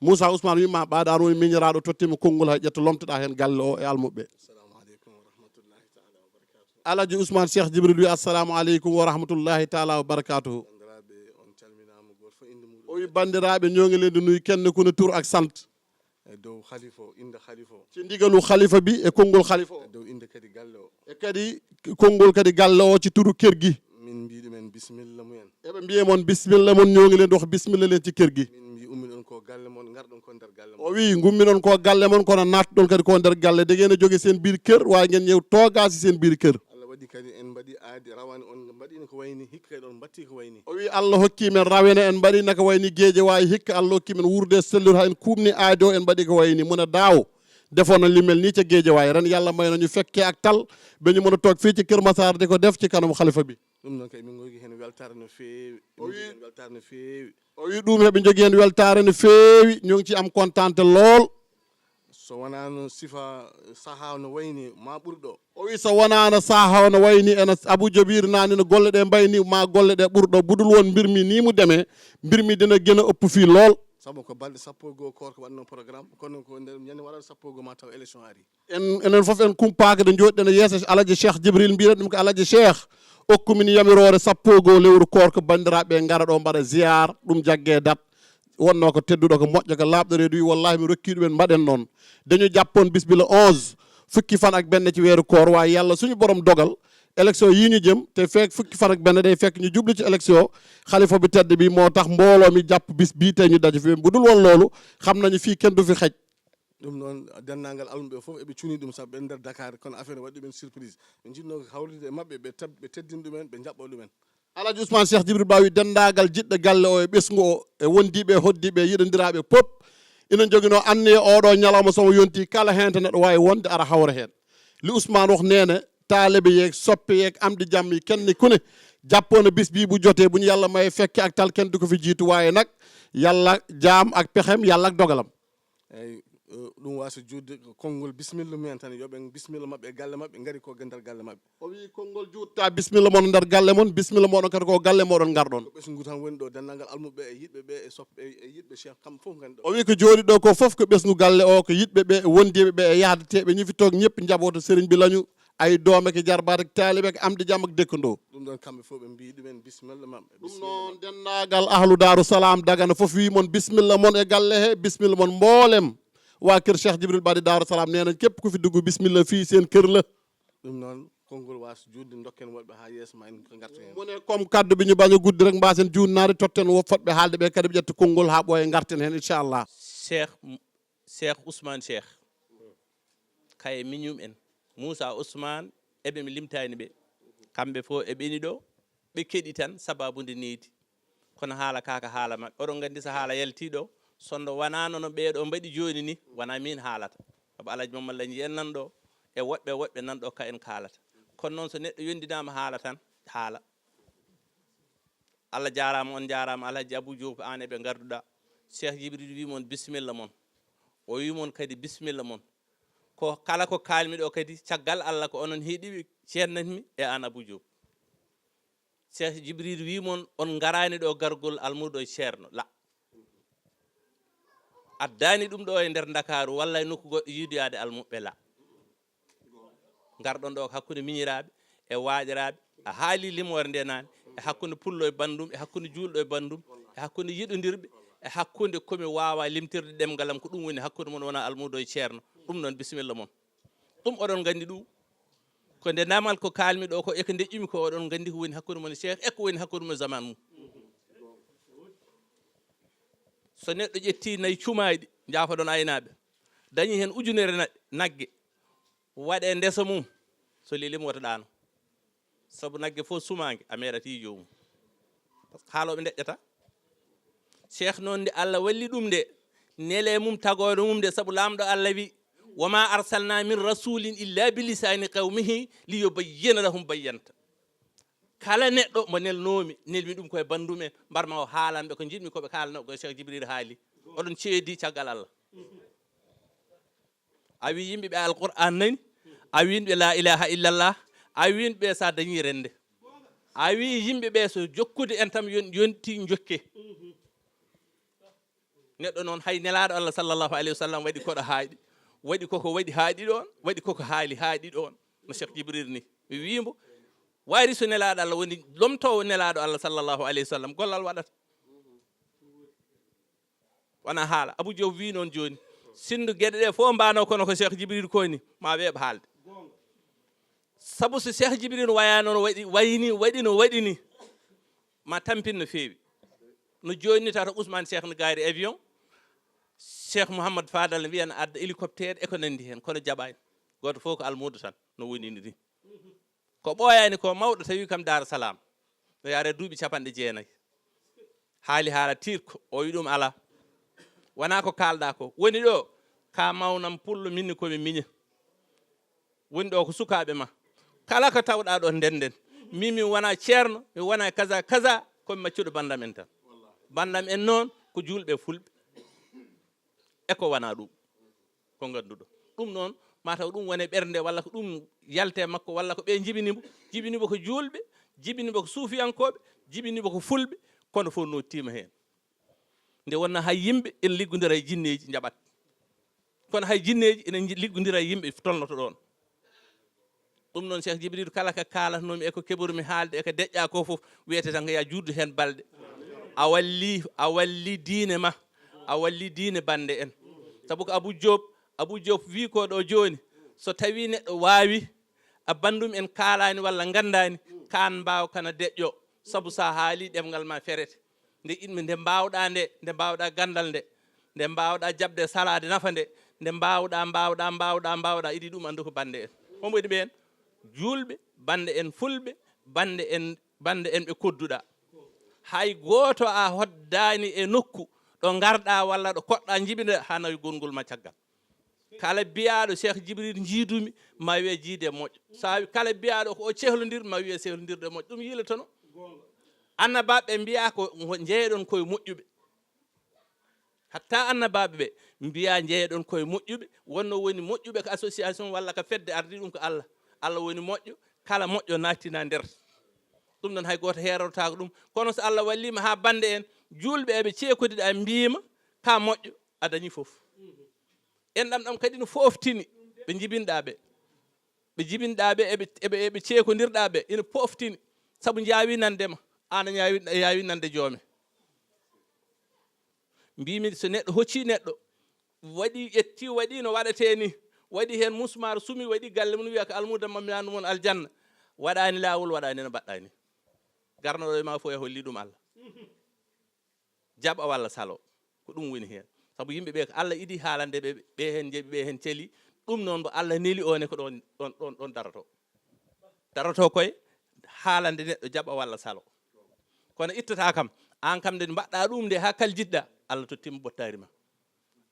Moussa Ousmane wima ɓaɗa an woni miñiraaɗo, tottima konngol, hay ƴetta lomtoɗa heen galle o e almuɓe. Alhaji Ousmane Cheikh Jibril wi, assalamu aleykum wa rahmatullahi taala wa barakatuhu. O wi, banndiraaɓe, ñoo ngi leen di nuyu, kenn ku ne tur ak sant. E dow khalifa o, innde khalifa o. Ci ndigalu khalifa bi e konngol khalifa o. E dow innde kadi galle o. E kadi konngol kadi galle o ci turu kër gi. Min mbii ɗumen bisimilla mumen. Eɓe mbiye mon bisimilla mon, ñoo ngi leen di wax bisimilla leen ci kër gi. Min mbii ummiɗon ko galle mon, ngarɗon ko nder galle mon. O wi ngummiɗon ko galle mon, kono naatɗon kadi ko nder galle. Da ngeen a jóge seen biir kër, waaye ngeen ñëw toogaa si seen biir kër. Allah waɗi kadi en mbaɗi aadi rawane on mbaɗino ko wayni hikka kadi on mbatti ko wayni. O wi Allah hokki men rawene en mbaɗi naka wayni geeje waawi hikka Allah hokki men wurde sellur ha en kuumni aadi o en mbaɗi ko wayni muna daawo. Defoon nañ li mel nii ca géeje waaye ren yàlla may nañu fekkee ak tal ba ñu mën a toog fii ci Kër Massar di ko def ci kanam xalifa bi. Ɗum noon kay min ngoygi heen weltaare no feewi. O wi- Min ngoygi heen weltaare no feewi. O wi ɗum heɓe njogii heen weltaare no feewi, ñu ngi ci am kontaante lool. So wonaano sifa sahaa no wayni ma ɓurɗo. O wi so wonaano sahaa no wayni ena Abu Jobir naani no golle ɗe mbayni ma golle ɗe ɓurɗo. Budul won mbir mi nii mu demee, mbir mi dina gën a ëpp fii lool. Sabu ko balɗe sappo e goo koorka waɗno programme, kono ko nder ñande waɗal sappo e goo ma taw élection ari. En, enen fof en kumpaaka de njooɗiɗen e yeeso Alaji Cheikh Jibril, mbiyen ɗum ko Alaji Cheikh, okku min yamiroore sappo e goo lewru koorka, banndiraaɓe ngara ɗo mbaɗa ziyaar, ɗum jaggee dat. Wonnoo ko tedduɗo, ko moƴƴo, ko laaɓɗo reedu, wi, "Wallaahi, mi rokkii ɗumen, mbaɗen noon." Dañu jàppoon bis bi le onze, fukki fan ak benn ci weeru koor, waaye Yàlla suñu borom dogal, élection yii ñu jëm, te fekk fukki fan ak benn day fekk ñu jublu ci élection, xalifa bi tedd bi moo tax mbooloo mi jàpp bis bii tey ñu daje fi. Bu dul woon loolu, xam nañu fii kenn du fi xej. Ɗum noon, denndaangal almuɓe fof eɓe cuni ɗum, sabu ɓe nder Dakar, kono affaire waɗi ɗumen surprise. Ɓe njiɗnoo ko hawride e maɓɓe, ɓe tab-, ɓe teddina ɗumen, ɓe njaɓɓoo ɗumen. Alaji Ousmane Cheikh Jibril Ba wi denndaangal jiɗɓe galle o e ɓesngu o e wondiiɓe e hoddiiɓe e yiɗondiraaɓe pop ina njoginoo anniya ooɗoo ñalawma so mo yontii kala heen to neɗɗo waawi wonde ara hawra heen. Li Ousmane wax nee na taalibe yeeg soppe yeeg am di jàmm yi kenn ku ne jàppoon na bis bii bu jotee bu ñu Yàlla may fekke ak tal kenn du ko fi jiitu waaye nag Yàlla jaam ak pexem Yàlla ak dogalam. Eyi, eh, ɗum waasa juutde ko konngol bisimilla mumen tan, yo ɓe bisimilla maɓɓe e galle maɓɓe, ngari ko e nder galle maɓɓe. O wi konngol juutta bisimilla mon nder galle mon, bisimilla moɗon kadi ko galle moɗon ngarɗon. Ko ɓesngu tan woni ɗo, denndaangal almuɓe e yiɗɓe ɓe e soppe e, e yiɗɓe Cheikh kam fof ngani ɗo. O wi ko jooɗi ɗo ko fof ko ɓesngu galle o, ko yiɗɓe ɓe e wondiiɓe ɓe e yahdeteeɓe ñifi toon ñëpp njaɓoto sëriñ bi lañu, ay doom ak jarbaat ak taalibe ak am di jàmm ak dëkkandoo. Ɗum ɗoon kamɓe fof ɓe mbii ɗumen bisimilla maɓɓe. Ɗum noon, denndaangal ahlu Daaru Salaam Dagana fof wii mon bisimilla mon e galle he, bisimilla mon mboolem waa kër Cheikh Jibril Badi Daaru Salaam. Nee nañ képp ku fi dugg bisimilla, fii seen kër la. Ɗum noon, konngol waas juutde, ndokken woɗɓe haa yeeso ma en ngarta heen. Mu ne comme kaddu bi ñu bañ a gudd rek, mbaasen juutnaade, totten wo fotɓe haalde ɓe kadi ɓe ƴetta konngol haa ɓooya ngarten heen, inchallah. Cheikh, Cheikh Ousmane Cheikh, kaye miñum en, Moussa Ousmane, eɓe mi limtaani ɓe. Kamɓe fof e ɓeni ɗo, ɓe keɗi tan sababu nde needi. Kono haala kaa ko haala maɓɓe. Oɗon nganndi so haala yaltii ɗo, so nde wanaano no ɓee ɗo mbaɗi jooni ni, wonaa miin haalata. Sabu Alhaji Mamman Lañi en nan ɗo, e woɗɓe woɗɓe nan ɗo ka en kaalata. Kono noon so neɗɗo yondinaama haala tan, haala. Allah jaaraama, on njaaraama, Alhaji Abou Diop, aan e ɓe ngarduɗaa. Cheikh Jibril wii mon bisimilla mon. O wii mon kadi bisimilla mon. Ko kala ko kaalmi ɗo kadi, caggal Allah ko onon heɗiiɓe ceernatmi e aan Abou Diop. Cheikh Jibril wii mon on ngaraani ɗo gargol almuudo e ceerno, la. Addaani ɗum ɗo e nder Ndakaaru walla e nokku goɗɗo yiidoyaade almuɓɓe, la. Ngarɗon ɗo ko hakkunde miñiraaɓe e waaɗiraaɓe, a haali limoore nde naane, e hakkunde pullo e banndum, e hakkunde juulɗo e banndum, e hakkunde yiɗondirɓe, e hakkunde ko mi waawa limtirde ɗemngal am, ko ɗum woni hakkunde mon wonaa almuudo e ceerno. Ɗum noon, bisimilla mon. Ɗum oɗon nganndi ɗum. Ko nde namal ko kaalmi ɗo ko, e ko ndeƴƴumi ko, oɗon nganndi ko woni hakkunde mon e Cheikh, e ko woni hakkunde mon e zaman mum. So neɗɗo ƴetti nayi cumaaɗi, njaafoɗon aynaaɓe, dañi heen ujunere na-, nagge, waɗe ndesa mum, so lelima wota ɗaano. Sabu nagge fof sumaange, a meeɗataa yii joomum. Par ce que haalooɓe ndeƴƴata. Cheikh noon nde Allah walli ɗum nde, nele mum tagooɗo mum nde, sabu Laamɗo Allah wi, "Wa ma arsalna min rasulin illa bi lisani qawmihi li yubayyina lahum." Bayyanta. Kala neɗɗo mo nelnoomi, nelmi ɗum koye banndum en, mbar ma o haalan ɓe ko njiɗmi ko ɓe kaalana ko Cheikh Jibril haali. Oɗon ceedi caggal Allah. A wi yimɓe ɓe Alqur'aan nani, a wi yimɓe la ilaha illallah, a wi yimɓe ɓe sa dañi rende. A wi yimɓe ɓe so jokkude en tan yon-, yonti jokke. Neɗɗo noon hay Nelaaɗo Allah sallallahu alayhi wa sallam waɗi koɗo haaɗi, waɗi koko waɗi haaɗi ɗoon, waɗi koko haali haaɗi ɗoon. No Cheikh Jibril ni. Mi wii mbo, waari so Nelaaɗo Allah woni lomtoowo Nelaaɗo Allah sallallahu alayhi wa sallam, gollal waɗata. Wona haala. Abou Diop wii noon jooni. Sinno geɗe ɗe fof mbaano kono ko Cheikh Djibril ko ni, ma weeɓ haalde. Sabu so Cheikh Djibril waya noon waɗi, wayni, waɗi no waɗi ni, ma tampin no feewi. No jooni ni tawata Ousmane Cheikh no gaari avion, Cheikh Mouhamadou Fadal no wiya no adda hélicoptère e ko nanndi heen, kono jaɓaani. Gooto fof ko almuudo tan no woni ni. Ko ɓooyaani ko mawɗo tawi kam Daara Salaam. No yaare duuɓi capanɗe jeenayi. Haali haala tiiɗko, o wi ɗum alaa. Wonaa ko kaalɗaa ko. Woni ɗo, ka mawnam pullo, min ko mi miña. Woni ɗo ko sukaaɓe ma. Kala ko tawɗaa ɗo ndenden. Min mi wonaa ceerno, mi wonaa kaza kaza, ko mi maccuɗo banndam en tan. Banndam en noon ko juulɓe fulɓe. E ko wonaa ɗum. Ko ngannduɗo. Ɗum noon, mataw ɗum wone ɓernde, walla ko ɗum yalte makko, walla ko ɓe jibini mo. Jibini mo ko juulɓe, jibini mo ko suufiyankooɓe, jibini mo ko fulɓe, kono fof nottiima heen. Nde wonnoo hay yimɓe ene liggondira e jinneeji njaɓat. Kono hay jinneeji ene nji-, liggondira e yimɓe tolnoto ɗoon. Ɗum noon, Cheikh Djibril, kala ko kaalatnoomi e ko keɓormi haalde e ko deƴƴa ko fof, wiyete tan ko ya juutdu heen balɗe. A walli, a walli diine ma, a walli diine bannde en. Sabu ko Abou Diop, Abou Diop wi ko ɗo jooni, so tawi neɗɗo waawi a banndum en kaalaani walla nganndaani, kaan mbaaw kana deƴƴo. Sabu so a haali ɗemngal ma ferete. Nde inmi, nde mbaawɗaa nde, nde mbaawɗaa ganndal nde, nde mbaawɗaa jaɓde salaade nafa nde, nde mbaawɗaa, mbaawɗaa, mbaawɗaa, mbaawɗaa, iɗi ɗum anndu ko bannde en. Hombo iɗi ɓeen? Juulɓe, bannde en fulɓe, bannde en, bannde en ɓe kodduɗaa. Hay gooto a hoddaani e nokku ɗo ngarɗaa walla ɗo koɗɗaa jibinɗaa haa nawi gonngol ma caggal. Kala biyaaɗo Cheikh Djibril njiidumi, ma wiye jiide moƴƴo. Sa wi kala biyaaɗo ko o cehlondir, ma wiye sehlondirde moƴƴo. Ɗum yiilotono. Annabaaɓe ɓe mbiyaa ko ngo jeyeɗon koye moƴƴuɓe. Hatta annabaaɓe ɓe mbiyaa jeyeɗon koye moƴƴuɓe, wonno woni moƴƴuɓe ko association walla ko fedde, ardi ɗum ko Allah. Allah woni moƴƴo, kala moƴƴo naattina nder. Ɗum noon hay gooto heerotaako ɗum. Kono so Allah walliima haa bannde en, juulɓe eɓe ceekodiɗa mbiima ka moƴƴo, a dañi fof. En ɗam ɗam kadi no fooftini ɓe jibinɗaa ɓe. Ɓe jibinɗaa ɓe, eɓe, eɓe, eɓe ceekondirɗaa ɓe, ina pooftini. Sabu njaawi nande ma, aan a ñaawi, a yaawi nande joome. Mbimi so neɗɗo hocci neɗɗo, waɗi, ƴetti, waɗi no waɗetee ni, waɗi heen musmaar, sumi, waɗi galle mum, wiya ko almuuda ma, mi andu mon aljanna. Waɗaani laawol, waɗaani no mbaɗɗaa ni. Garnoɗo e ma fof e holli ɗum Allah. Jaɓa walla salo, ko ɗum woni heen. Sabu yimɓe ɓe ko Allah iɗi haalande ɓe, ɓe heen njeeɓi, ɓe heen celi. Ɗum noon mbo Allah neli o ne ko ɗon, ɗon, ɗon, ɗon daroto. Daroto koye haalande neɗɗo jaɓa walla salo. Kono ittata kam, aan kam nde mbaɗɗa ɗum nde haa kal jiɗɗa, Allah tottima bottaari ma.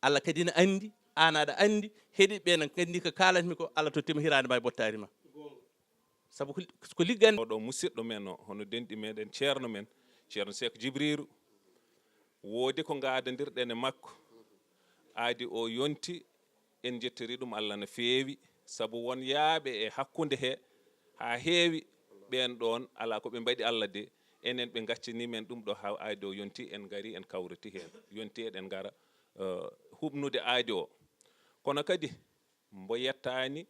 Allah kadi ne anndi, aan aɗa anndi, heɗiiɓe ɓe ne nganndi ko kaalatmi ko, Allah tottima hiraande ma e bottaari ma. Sabu ko, ko liggande. Oɗo musiɗɗo men o, hono denɗi meɗen ceerno men, ceerno Seek Jibriiru, woodi ko ngaadandirɗen e makko. Aadi o yonti, en njettori ɗum Allah no feewi, sabu won yaaɓe e hakkunde he, haa heewi, ɓeen ɗoon alaa ko ɓe mbaɗi Allah de, enen ɓe ngaccani men ɗum ɗo haa aadi o yonti, en ngari, en kawriti heen. Yonti eɗen ngara, eh, huɓnude aadi o. Kono kadi, mbo yettaani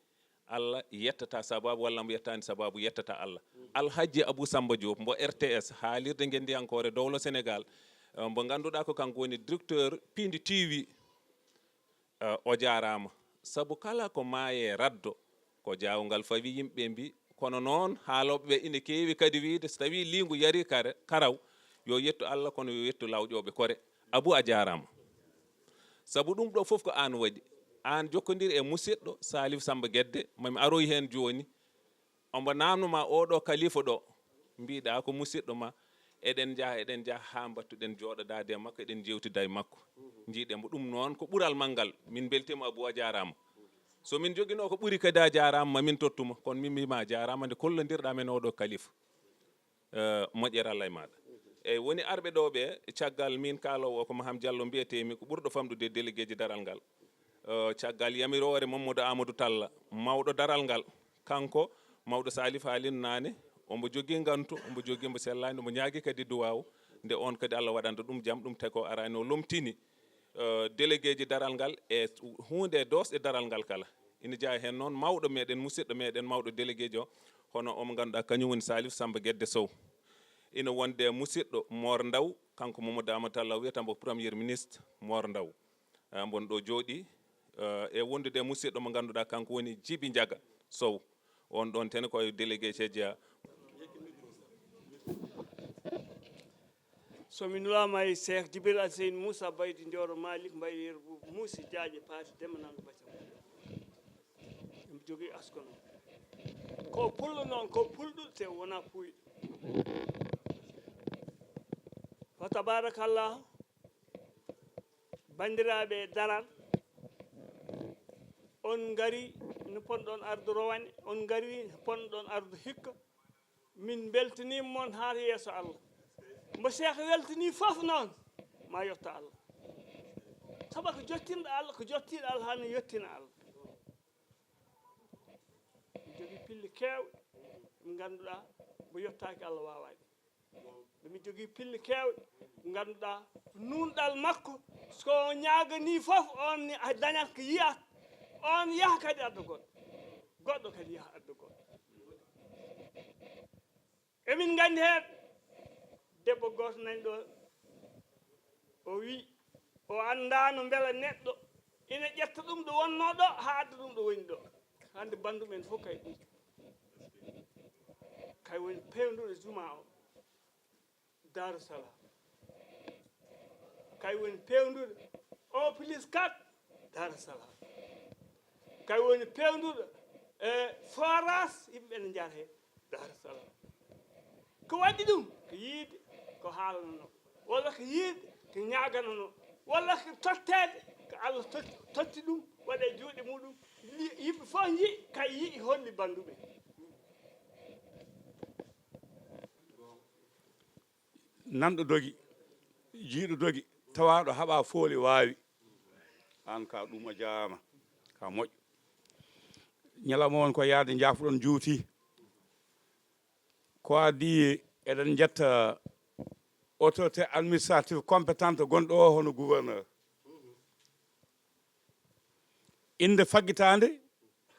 Allah yettata sababu, walla mbo yettaani sababu yettata Allah. Alhaji Abou Samba Diop mbo R T S, haalirde ngenndiyankoore dowlo Senegal, eh, mbo ngannduɗaa ko kanko woni directeur Pindi T V, eh, o jaaraama. Sabu kala ko maaye raddo, ko jaawngal fawi, yimɓe mbi, kono noon haalooɓe ɓe ina keewi kadi wiyde, so tawii liingu yarii kare, karaw, yo yettu Allah, kono yo yettu lawƴooɓe kore. Abou, a jaaraama. Sabu ɗum ɗo fof ko aan waɗi. Aan jokkondir e musiɗɗo Salif Samba Gedde, mami aroy heen jooni. Ombo naamno ma oɗo kalifa ɗo, mbiɗa ko musiɗɗo ma. Eɗen njaha, eɗen njaha haa mbattuɗen jooɗodaade e makko, eɗen njeewtida e makko. Njiiɗen mo ɗum noon ko ɓural manngal. Min mbeltiima Abou, a jaaraama. So min njoginoo ko ɓuri kadi, a jaaraama, ma min tottuma. Kono min mbiima a jaaraama nde kollondirɗa men oɗo kalifa. Eh, moƴƴere Allah e maaɗa. Eyi, woni arɓe ɗo ɓe, caggal min kaaloowo o ko Maham Diallo mbiyetee-mi, ko ɓurɗo famɗude e délégué ji daral ngal. Eh, caggal yamiroore Mamadou Amadou Talla, mawɗo daral ngal, kanko mawɗo Salif haalino naane, ombo jogii ngantu, ombo jogii mbo sellaani, ombo ñaagi kadi duwaaw, nde oon kadi Allah waɗanta ɗum jam, ɗum teko araani o lomtini. Eh, délégué ji daral ngal e huunde e doosɗe daral ngal kala. Ina jeyaa heen noon mawɗo meɗen, musiɗɗo meɗen, mawɗo délégué jo, hono omo ngannduɗaa kañum woni Salif Samba Gedde Sow. Ina wonde musiɗɗo Mor Ndaw, kanko Mamadou Amadou Talla wiyata mbo premier ministre Mor Ndaw. Eh, mbon ɗo jooɗii, eh, e wondude e musidɗo mo ngannduɗaa, kanko woni Jibi Njaga Sow. On ɗon tene ko e délégué C J A. So mi nulaama e Cheikh Jibril Alseyni Moussa Baydi Ndioro Malik Mbaye Yeru Buubu Muusi Jaaƴe Paati Demba Nanndo Baccam. Emi jogii askono. Ko pullo noon, ko pulɗo te wonaa puuyɗo. Fa tabarakallah, banndiraaɓe daral, on ngari no ponɗon ardu rowane, on ngari no ponɗon ardu hikka. Min mbeltaniima mon haa yeeso Allah. Mbo Cheikh weltanii fof noon, ma yetto Allah. Sabu ko jottinɗo Allah, ko jottiiɗo Allah, haa no yettina Allah. Mi jogii pille keewɗe, ɗe ngannduɗaa, mbo yettaaki Allah waawaa ɗe. Nde mi jogii pille keewɗe, ɗe ngannduɗaa, nuunɗal makko, so o ñaaganii fof, on ni a dañat ko yiyat, on yaha kadi adda goɗɗo, goɗɗo kadi yaha adda goɗɗo. Emin nganndi heen debbo gooto nani ɗo, o wi o anndaano mbela neɗɗo ina ƴetta ɗum ɗo wonnoo ɗo, haa adda ɗum ɗo woni ɗo. Hannde banndum en fof kay ɗum. Kay woni peewnduɗo juma o, Daaru Salaam. Kay woni peewnduɗo o plus quatre, Daaru Salaam. Kay woni peewnduɗo e forage, yimɓe ne njara heen, Daaru Salaam. Ko waɗi ɗum? Ko yiide ko haalananoo, walla ko yiide ko ñaagananoo, walla ko totteede ko Allah totti, totti ɗum, waɗa e juuɗe muɗum. Li-, yimɓe fof njiyi, kay yiyi, holli banndum en. Nanɗo dogi, jiiɗo dogi, tawaaɗo haɓa fooli waawi. Aan ka ɗum a jaama, ka moƴƴo. Ñalawma on ko yaade njaafuɗon juuti. Ko adii eɗen njetta autorité administrative compétente gonɗo o hono gouverneur. Innde faggitaande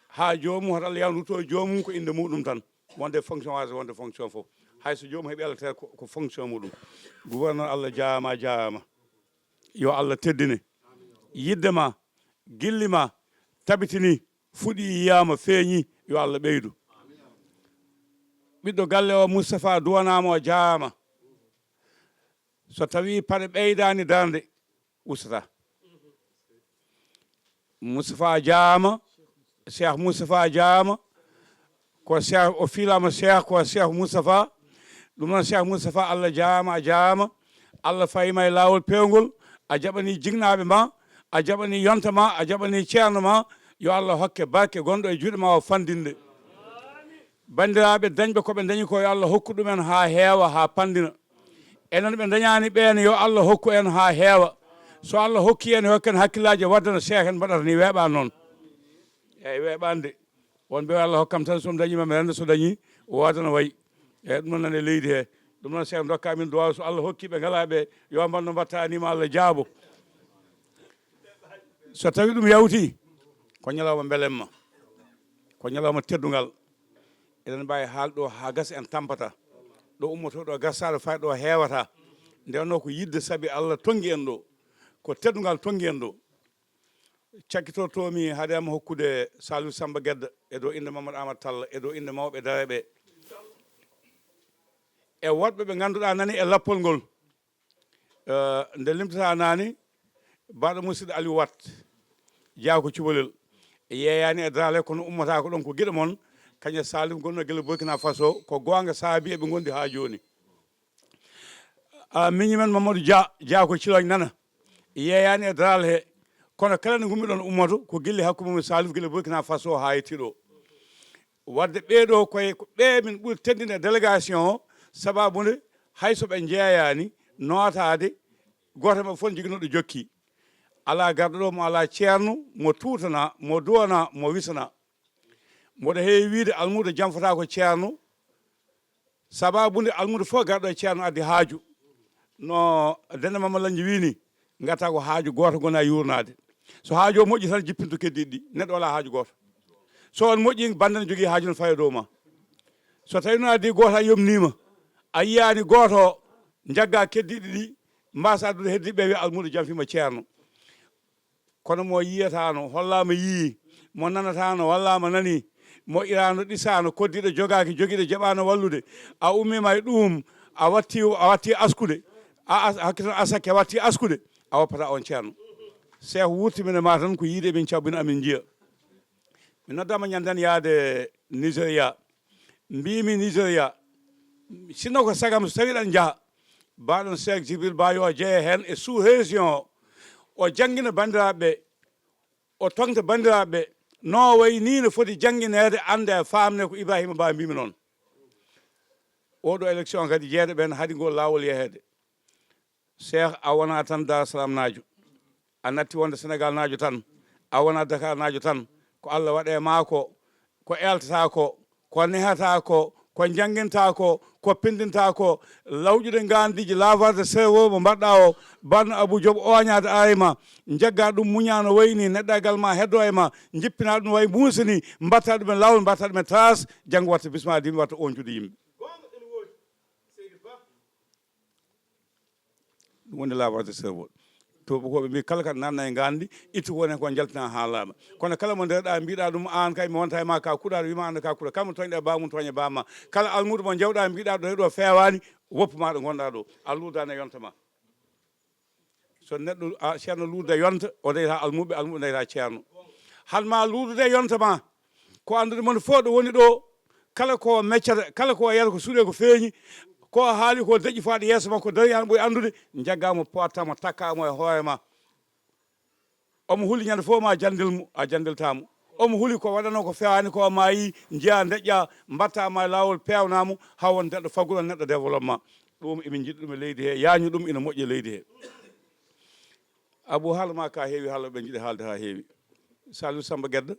haa joomum, hoto Allah yawndu to joomum ko innde muɗum tan. Wonde fonction waasa wonde fonction fof. Hay so joomum heɓi Allah tawata ko, ko fonction muɗum. Gouverneur Allah jaama, jaama. Yo Allah teddine. Yidde ma, gilli ma, tabitini, fuɗi yiyaama, feeñi, yo Allah ɓeydu. Ɓiɗɗo galle o Moustapha duwanaama o jaama. So tawi paɗe ɓeydaani darnde, ustata. Moustapha jaama, Cheikh Moustapha jaama, ko Cheikh, o fiilaama Cheikh, ko Cheikh Moustapha. Ɗum noon Cheikh Moustapha, Allah jaama, a jaama. Allah fayima e laawol peewngol, a jaɓani jinnaaɓe ma, a jaɓani yonta ma, a jaɓani ceerno ma. Yo Allah hokke barke gonɗo e juuɗe ma o fanndinde. Banndiraaɓe dañɓe ko ɓe ndañi ko, yo Allah hokku ɗumen haa heewa, haa panndina. Enen ɓe ndañaani ɓeen, yo Allah hokku en haa heewa. So Allah hokki en, yo hokken hakkillaaji wadda no Cheikh en mbaɗata ni, weeɓa noon. Eeyi, weeɓaani de. Won ɓe Allah hokkam tan, so mi dañii ma mi renda, so dañii o waadana wayi. Eeyi, ɗum noon nana e leydi he. Ɗum noon Cheikh ndokka min duwaaw, so Allah hokki ɓe ngalaa ɓe, yo mbaɗ no mbaɗta ni, ma Allah jaabo. So tawi ɗum yawti, ko ñalawma mbelemma, ko ñalawma teddungal. Eɗen mbaawi haal ɗo haa gasa en tampata. Ɗo ummoto ɗo gasata, fay ɗo heewata. Nde wonno ko yidde sabi Allah tongi en ɗo. Ko teddungal tongi en ɗo. Cakkitortoomi hade am hokkude Saliou Samba Gedda e dow innde Mamadou Amadou Tall e dow innde mawɓe dare ɓe. E woɗɓe ɓe ngannduɗaa nani e lappol ngol. Eh, nde limtata naane, baɗo musidɗo Aliou Wat, jeyaa ko cubalel. Yeeyaani e daraale, kono ummata ko ɗon ko giɗo mon, kañum e Salif gonno gila Burkina Faso, ko goonga saabi eɓe ngondi haa jooni. A miñi men Mamadou Dia, jeyaa ko Ciloñ nana. Yeeyaani e daraale he, kono kala nde ngummiɗon ummoto, ko gilli hakkunde mum e Salif gila Burkina Faso haa yetti ɗo. Wadde ɓee ɗo koye ko ɓe min ɓuri teddinde e délégation o, sababu nde hay so ɓe njeeyaani nootaade, gooto e maɓɓe fof ne jogii no ɗo jokki. Alaa garɗo ɗo mo alaa ceerno, mo tuutanaa, mo duwanaa, mo wisanaa. Mboɗo heewi wiyde almuudo janfataa ko ceerno, sababu nde almuudo fof garɗo e ceerno addi haaju. No Dende Mama Lañji wii ni, ngata ko haaju gooto gona yuurnaade. So haaju o moƴƴi tan jippinto keddiiɗi ɗi. Neɗɗo alaa haaju gooto. So on moƴƴi, bannde ne jogii haaju ne fayo dow ma. So tawi noon addi gooto a yomniima, a yiyaani gooto o, njagga keddiiɗi ɗi, mbasa addude heddiiɓe ɓe wiya almuudo janfiima ceerno. Kono mo yiyataano, hollaama yii, mo nanataano, wallaama nani, mo iraano, ɗisaano, koddiiɗo jogaaki, jogiiɗo jaɓaano wallude, a ummiima e ɗuum, a watti, a watti askude, a as-, hakkito asakke, a watti askude, a woppataa oon ceerno. Seex wuurti min e maa tan ko yiyde min cabbina amin njiya. Mi noddaama ñande tan yaade Nigeria. Mbiimi Nigeria, sinno ko sagam so tawi ɗan njaha, mbaɗon Seex Jibril Ba yo jeye heen e sous-région o, o janngina banndiraaɓe ɓe, o toŋta banndiraaɓe ɓe, no wayi nii no foti janngineede, annde e faamne ko Ibrahima Ba mbiimi noon. Oɗo élection kadi jeeɗo ɓeen haɗi ngol laawol yeheede. Seex, a wonaa tan Dar Salam naajo, a natti wonde Senegal naajo tan, a wonaa Dakar naajo tan. Ko Allah waɗe maa ko, ko eeltata ko, ko nehata ko, ko jannginta ko, ko pinndinta ko, lawƴude ngaandiiji, lavage de cerveau mo mbaɗɗa o, banno Abou Diop oñaade arayma, njagga ɗum muña no wayi ni, neɗɗagal ma heddo e ma, jippina ɗum no wayi muusa ni, mbatta ɗum e laawol, mbatta ɗum e trace, janngo watta bisma dimi, watta oñcude yimɓe. Ɗum woni lavage de cerveau. Tuubakooɓe mbi kala ka nanna e ngaandi, ittu woni ko jaltina haa laaɓa. Kono kala mo ndeeɗa mbiɗa ɗum aan kay mi wonta e ma ka kuɗaɗo, wima anda ka kuɗa. Kala mo toñɗa ba mum toña ba ma. Kala almuudo mo jawɗa mbiɗa ɗo e ɗo feewani, woppu ma ɗo ngonɗa ɗo. A luudani e yonta ma. So neɗɗo, a, ceerno luudda yonta, o dayta almuɓɓe, almuɓɓe dayta ceerno. Han ma luudude yonta ma. Ko anndude mon fof ɗo woni ɗo, kala ko meccata, kala ko yata ko suuɗe ko feeñi, ko haali ko deƴƴi faade yeeso makko, dari han ɓuri anndude, jaggamo, pottamo, takkamo e hoore ma. Omo huli ñande fof ma jandil mo, a jandilta mo. Omo huli ko waɗano ko fewaani ko, ma yi njiya deƴƴa, mbatta ma e laawol peewnamo, haa won neɗɗo fagguɗo neɗɗo développement. Ɗum emin njiɗi ɗum e leydi he, yaañu ɗum ina moƴƴi e leydi he. Abou, haala ma ka heewi, haala ɓe njiɗi haalde haa heewi. Saliou Samba Gedda,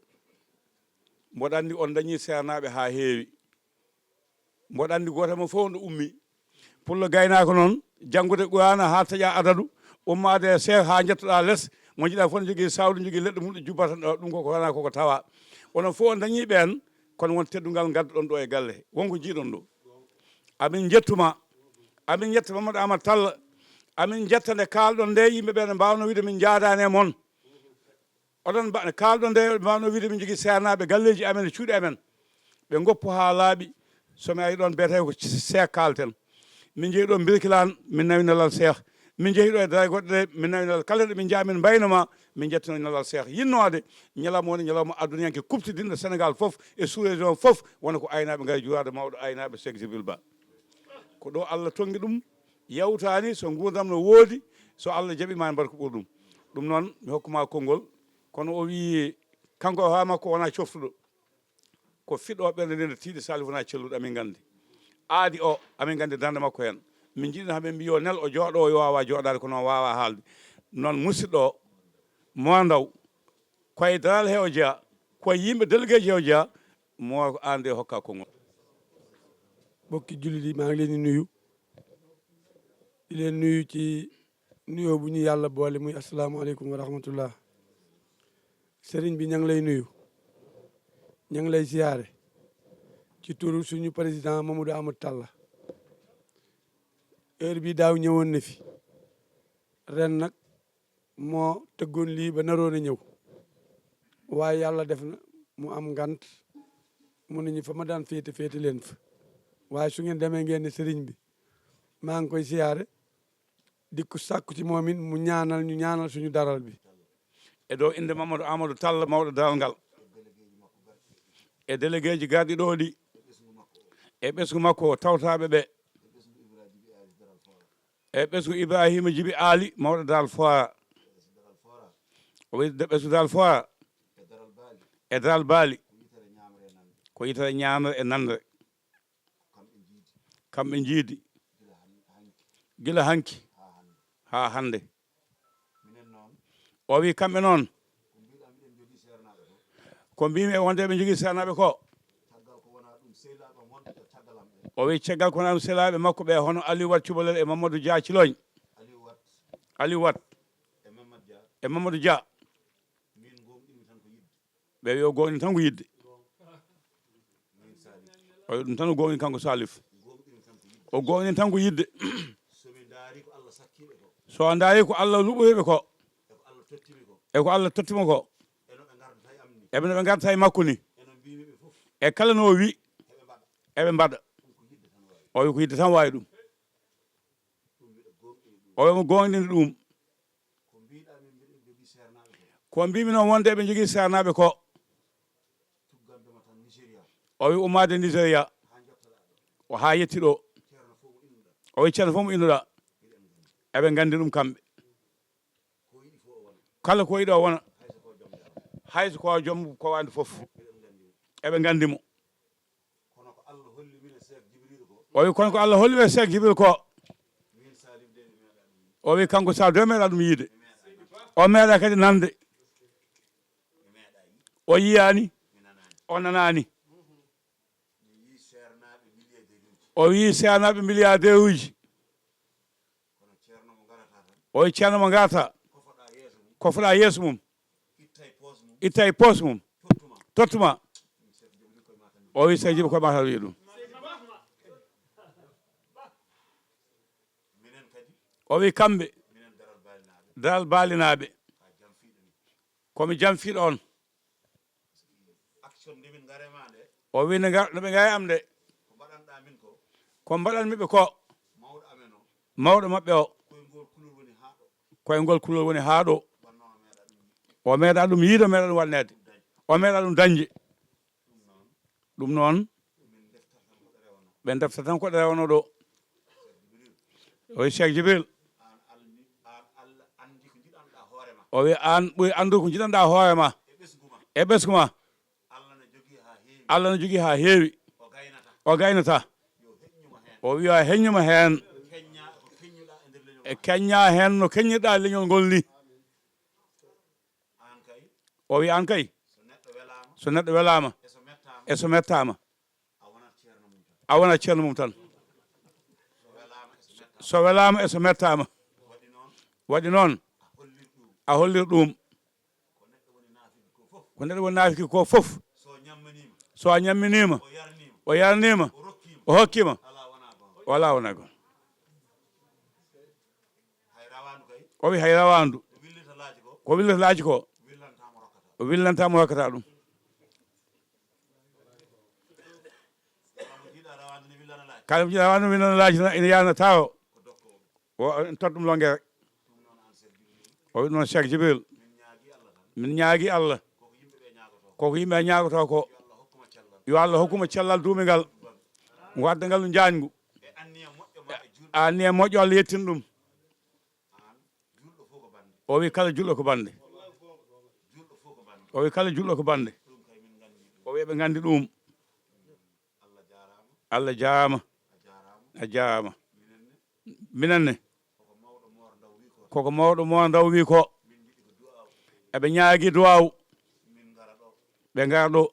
mboɗo anndi on dañi seernaaɓe haa heewi. Mboɗo anndi gooto mo fof no ummi. Pullo gaynaako noon, janngude Qur'aana haa taƴa adadu, ummaade e seeɗa haa njettoɗaa les, mo njiɗa fof ne jogii sawdu, jogii leɗɗe mum ɗe jubbata ɗo, ɗum koko wona koko tawa. Onon fof on dañi ɓeen, kono won teddungal ngadduɗon ɗo e galle he. Won ko jiiɗon ɗo. Amin njettuma. Amin njetta Mamadou Amadou Tall. Amin njetta nde kaalɗon nde, yimɓe ɓe ne mbawno wiide min njaadaani e mon. Oɗon mba-, kaalɗon nde mbawno wiide min jogii seernaaɓe galleeji amen e cuuɗi amen. Ɓe ngoppu haa laaɓi. So mi ari ɗoon beetee ko seek kaalten. Min njehi ɗo Birkilaan, min nawi nelal seek. Min njehi ɗo e dara goɗɗe ɗe, min nawi nelal. Kala ɗo min njaha min mbayno ma, min njettino nelal seek. Yinnoode, ñalawma woni ñalawma aduniyanke kuɓtidinɗo Senegal fof e sous-région fof, wona ko aynaaɓe ngari juuraade mawɗo aynaaɓe Seek Jibril Ba. Ko ɗo Allah tonngi ɗum, yawtaani so nguurndam no woodi, so Allah jaɓi ma en mbaɗ ko ɓuri ɗum. Ɗum noon, mi hokkuma konngol, kono o wii kanko e hoore makko wona coftuɗo. Ko fiɗɗo ɓernde nde no tiiɗi, Salif wona celluɗo, amin nganndi. Aadi o, amin nganndi darnde makko heen. Min njiɗi hamin mbi yo nel o jooɗo, o yo waawa jooɗaade, kono o waawa haalde. Noon musidɗo o, mo ndaw, ko e daral he o jeya, ko e yimɓe délégué ji he o jeya, mo ko aan de hokka konngol. Mbokki jullit yi, maa ngi leen di nuyu. Di leen nuyu ci nuyoo bu ñu Yàlla boole, muy asalaamaaleykum wa rahmatullah. Sëriñ bi, ña ngi lay nuyu, ña ngi lay siyaare ci turu suñu président Mamadou Amadou Talla. Heure bi daaw ñëwoon na fi, ren nag moo tëggoon lii ba naroon a ñëw, waaye Yàlla def na mu am ngant, mu ne ñu fa ma daan féete, féete leen fa. Waaye su ngeen demee ngeen ne sëriñ bi, maa ngi koy siyaare, di ko sàkku ci moom it mu ñaanal ñu, ñaanal suñu daral bi. E dow innde Mamadou Amadou Talla, mawɗo daral ngal, e délégué ji garɗi ɗo ɗi, e ɓesngu makko tawtaaɓe ɓe, e ɓesngu Ibrahima Jibi Aali, mawɗo daral Fora, o wiyi de ɓesngu daral Fora, e daral Baali, ko yitere ñaamre e nanre. Kamɓe njiidi gila hanki haa hannde. O wi kamɓe noon, ko mbimi e wonde ɓe njogii seernaaɓe ko, o wi caggal ko wonaa ɗum sehlaaɓe makko ɓe, hono Aliou Wat Cubalel e Mamadou Dia Ciloñ. Aliou Wat e Mamadou Dia. Ɓe wi o gowni tan ko yidde. O wi ɗum tan o gowni kanko Salif. O gowni tan ko yidde. So a ndaari ko Allah luɓoriɓe ko, e E ko Allah totti mo ko. E no ɓe ngarata e am ni. E no ɓe ngarata e makko ni. E no mbiymi ɓe fof. E kala no o wi. Eɓe mbaɗa. Eɓe mbaɗa. Ɗum ko yidde tan waawi. O wi ko yidde tan waawi ɗum. Ɗum mbiɗa goongɗini ɗum. O wi mo goongɗini ɗum. Ko mbiɗa min mbiɗa jogii seernaaɓe ko. Ko mbimi noon wonde eɓe jogii seernaaɓe ko. Tugganɓe ma tan Nigeria. O wi ummaade Nigeria. Haa njottaɗaa ɗo. O haa yetti ɗo. Ceerno fof mo innuɗaa. O wi ceerno fof mo innuɗaa. Mbiɗa en nganndi. Eɓe nganndi ɗum kamɓe. Kala ko yiɗo wona. Hay so ko joom ko wande fof. Eɓe nganndi mo. O wi kono ko Allah holli ɓe Cheikh Jibril ko. O wi kanko sa do meeɗa ɗum yiide. O meeɗa kadi nande. O yiyaani. O nanaani. O wi seernaaɓe milliardaire uji. O wi ceerno mo ngarata. Kofoɗa yeeso mum. Itta e poos mum. Tottuma. O wi Cheikh Jibril koye matal wiye ɗum. O wi kamɓe. Daral baalinaaɓe. Komi jamfiiɗo on. O wi no ɓe ngawi am de. Ko mbaɗanmi ɓe ko. Mawɗo maɓɓe o. Koye ngol kulol woni haa ɗo. O meeɗa ɗum yiide, o meeɗa ɗum waɗneede. O meeɗa ɗum dañde. Ɗum noon. Ɓe defta tan ko ɗe rewno ɗo. O wi Cheikh Jibril. O wi aan ɓuri anndu ko jiɗanɗa hoore ma. E ɓesgu ma. Allah no jogii haa heewi. O gaynata. O wi a heññuma heen. E keñña heen no keññirɗa leñol ngol ni. O wi aan kay. So neɗɗo welaama. E so mettaama. A wona ceerno mum tan. So welaama e so mettaama. Waɗi noon. A hollir ɗum. Ko neɗɗo woni naafiki ko fof. So a ñamminiima. O yarniima. O hokkima. Wala wona gom. O wi hay rawaandu. Ko willata laaji ko. O willanta mo rokkata ɗum. Kala mo jiɗa rawaandu willana laaji tan ina yana tawo. O en tot ɗum longere. O wi noon Cheikh Jibril. Min ñaagi Allah. Koko yimɓe ñaagoto ko. Yo Allah hokkuma cellal duumingal. Wadda ngal no jaangu. Anniya moƴƴo Allah yettin ɗum. O wi kala julɗo ko bande. O wi kala julɗo ko bande. O wi ɓe nganndi ɗum. Allah jaaraama. A jaaraama. Minen ne. Koko mawɗo Moor Ndaw wi ko. Eɓe ñaagi duwaawu. Ɓe ngara ɗo.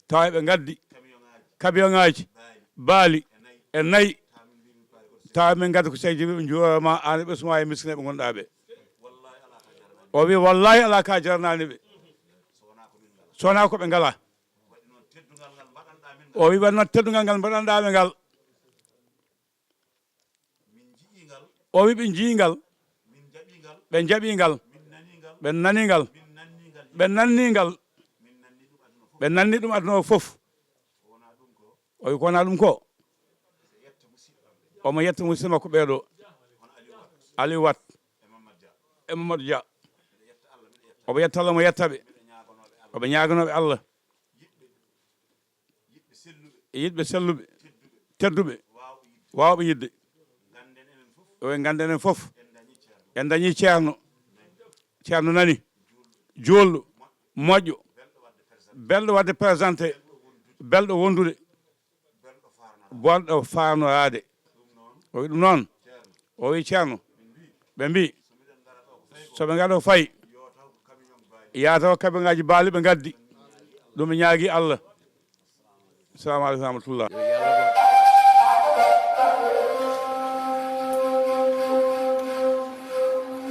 Tawa eɓe ngaddi. Kabiyoŋaaji. Baali. E nayi. Tawa min ngaddi ko Cheikh Jibril ɓe njuurama aan e ɓesngu ma e miskineeɓe ngonɗaa ɓe. O wi wallahi alaa ka jaranaani ɓe. So wonaa ko ɓe ngalaa. O wi waɗi noon teddungal ngal mbaɗanɗaa ɓe ngal. O wi ɓe njii ngal. Ɓe njaɓi ngal. Ɓe nani ngal. Ɓe nanni ngal. Ɓe nanni ɗum aduna o fof. O wi ko wonaa ɗum ko. Omo yetta musidɓe makko ɓeeɗo. Aliou Wat. E Mamadou Dia. Omo yetta Allah, omo yetta ɓe. Oɓe ñaaganooɓe Allah. E yiɗɓe selluɓe, tedduɓe, waawɓe yidde. Owe ngannden en fof. En dañi ceerno. Ceerno nani. Juulɗo, moƴƴo, belɗo waɗde présenté, belɗo wondude, bonɗo faanoraade. O wi ɗum noon. O wi ceerno. Ɓe mbi so ɓe ngara o fayi, yaataw kabiyoŋaaji baali ɓe ngaddi. Ɗum ɓe ñaagi Allah. Assalamu aleykum wa rahmatullah.